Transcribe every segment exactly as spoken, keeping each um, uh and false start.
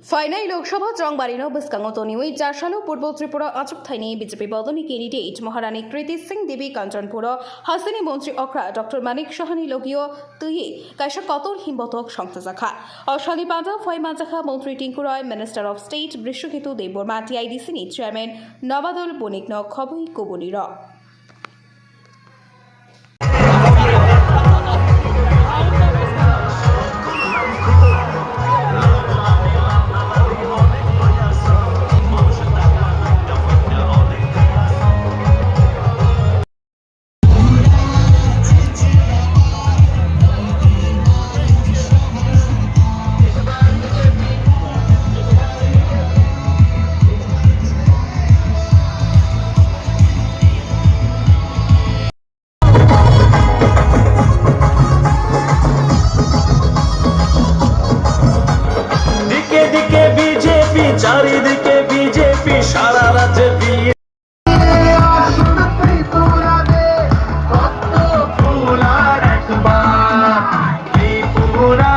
Phainai Lok Sabha chwrangbarino bwskango toniwi Chasalo Purbo Tripura achukthani B J P bodolni candidate Maharani Kriti Singh Devi Kanchanpuro hasteni montri okra Doctor Manik Sahani logio twiwi kaisa kotor himbothok songchajakha. O salni panda phai manjakha Montri Tinku Roy, Minister of State Brishaketu Debbarma, T I D C ni Chairman Nabadul Bonikno khobwi kubunirok. দিকে দিকে বিজেপি, চারিদিকে বিজেপি, সারা রাজ্যে বিজেপি। আসুন ত্রিপুরাতে পদ্ম ফুল আর একবার। ত্রিপুরা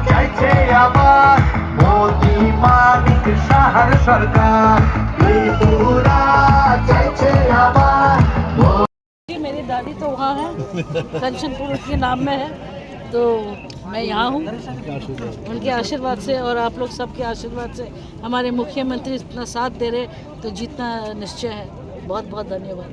চাইছে আবার মোদি মানিক সাহার সরকার। ত্রিপুরা চাইছে আবার। जी, मेरी दादी तो वहाँ है, कंचनपुर के नाम में है, तो मैं यहाँ हूँ। उनके आशीर्वाद से और आप लोग सबके आशीर्वाद से हमारे मुख्यमंत्री इतना साथ दे रहे, तो जीतना निश्चय है। बहुत बहुत धन्यवाद।